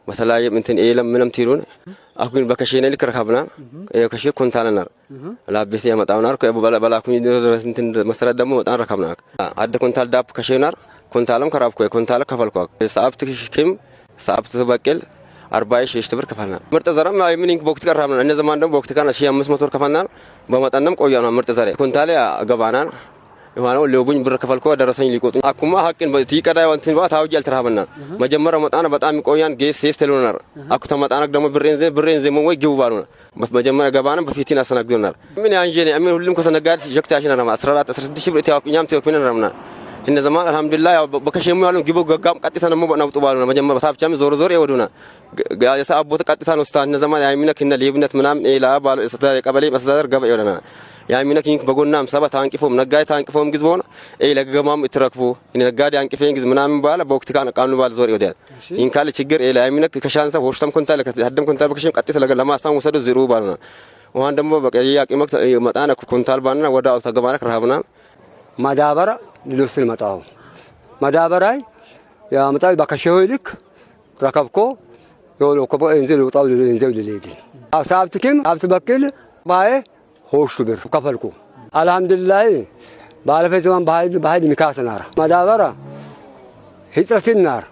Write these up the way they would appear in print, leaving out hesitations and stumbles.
በተለያየ እንትን ኤለም ምንም ትሉን አኩን በከሼነ ልክ ረካብና ከሼ ኮንታለናር ላቤት ያመጣውናር በላኩኝ ድረስ እንትን መሰረት ደግሞ በጣም ረካብና አደ ኮንታል ዳፕ ከሼናር ኮንታለም ከራብኮ ኮንታለ ከፈልኳ ሰአብት ክም ሰአብት በቅል 46 ብር ከፈልና ምርጥ ዘራም ምን ቦክት ቀራብና እነ ዘማን ደግሞ ቦክት ካና 1500 ብር ከፈልና በመጠንም ቆያና ምርጥ ዘራ ኮንታለ ገባናን የሆነው ሊወጉኝ ብር ከፈልኮ ደረሰኝ ሊቆጡ አኩማ ሀቅን ቲቀዳ ወንትን ባ ታውጅ አልተራበና መጀመሪያ መጣና በጣም ቆያን ጌስ ሴስ ተሉናር አኩ ተመጣና ደግሞ ብሬን ዘ ወይ ግቡ ባሉና መጀመሪያ ገባና በፊቲን አሰናግዶናል። ምን ያንጀኔ አምን ሁሉም ከሰነጋድ ጀክታሽና ነው 14 16 ብር ታውቁኛም ታውቁኝ ነርምና እነ ዘማን አልহামዱሊላህ ያው በከሸሙ ያሉ ግቡ ገጋም ቀጥታ ነው ነውጡ ባሉና መጀመሪያ ታብቻም ዞር ዞር ይወዱና የሰዓት ቦታ ቀጥታ ነው ስታ እነ ዘማን ያሚነክ እነ ሌብነት ምናምን ኤላ ባሉ ቀበሌ መስተዳደር ገበ ይወለና ያሚነክ ይንክ በጎናም ሰባ ታንቂፎም ነጋዴ ታንቂፎም ግዝ በሆነ ኤ ለገማም እትረክቡ እነ ነጋዴ አንቂፌን ግዝ ምናምን ባለ በወቅት ካን ቃኑ ባል ዞር ይወዳል። ይንካል ችግር ኤ ያሚነክ ከሻንሳ ሆሽተም ኮንታ ለከ ሀደም ኮንታ በከሸም ቀጥታ ለገ ለማሳም ወሰዱ ዝሩ ባሉና ውሃን ደግሞ በቃ ያቂመክ መጣነ ኮንታል ባና ወዳ ተገባነክ ረሃብና ማዳበራ ሊወስድ መጣው ማዳበራይ ያመጣው በከሸው ልክ ረከብኮ የሆነ ኮቦ እንዘል ወጣው እንዘል ለሌዲ አሳብትክም አብት በክል ባይ ሆሽቱ ብር ከፈልኩ። አልহামዱሊላህ ባለፈ ዘመን በኃይል ሚካት ናር ማዳበራ ህጥረት ናር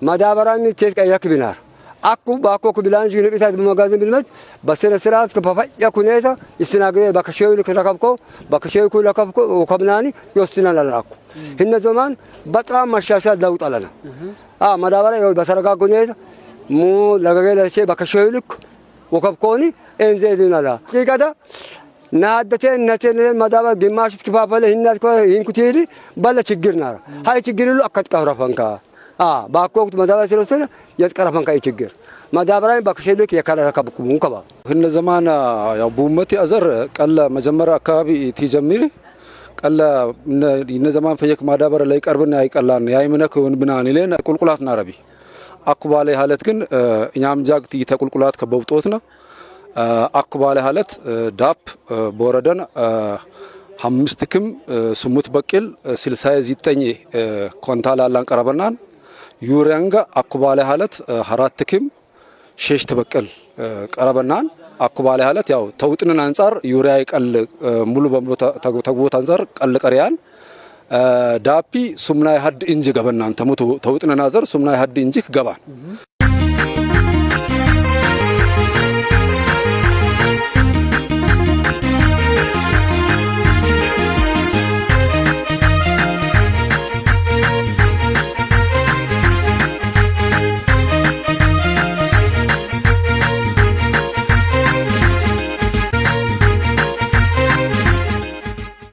ማዳበራ ሚቴት ቀየክ ቢናር አኩ ባኮ ኩብላንጅ ንብታ በመጋዘን ቢልመት በስነ ስርዓት ከፈያ ኩኔታ ይስናገ በከሸው ልክ ረከብኮ በከሸው ኩ ረከብኮ ወከብናኒ ይወስናል አላኩ። ህነ ዘማን በጣም መሻሻል ለውጥ አለና ማዳበራ ይወል በተረጋጉ ሁኔታ ሙ ለገገለቼ በከሸው ልክ ወከብኮኒ እንዘይዱናላ ይቀዳ ናደቴ ነቴን ማዳበራ ግማሽ ትከፋፈለ ህናት ይንኩቴሊ ባለ ችግር ናራ ሃይ ችግር ይሉ አከትቀረፈንካ ባኮክት ማዳበራ ስለወሰነ የትቀረፈንካ ችግር ማዳበራን በከሸልክ የከረከብኩ ሙከባ ህነ ዘማን ያው ቡመቲ አዘር ቀለ መጀመሪያ አካባቢ ቲጀምሪ ቀለ እነ ዘማን ፈየክ ማዳበራ ላይ ቀርብና አይቀላን ያይምነክ ወን ብናን ይለን ቁልቁላት ናረቢ አኩባለ ሀለት ግን እኛም ጃግት ተቁልቁላት ከበውጦትና አኩባለ ሀለት ዳፕ ቦረደን 5 ክም ስሙት በቅል 69 ኮንታል አላን ቀረበናን ዩሪያንጋ አኩባለ ሀለት 4 ክም ሸሽ ተበቅል ቀረበናን አኩባለ ሀለት ያው ተውጥንን አንጻር ዩሪያ ይቀል ሙሉ በሙሉ ተግቦት አንጻር ቀል ቀሪያን ዳፒ ሱምናይ ሀድ እንጂ ገበናን ተሙቱ ተውጥንን አዘር ሱምናይ ሀድ እንጂ ገባን።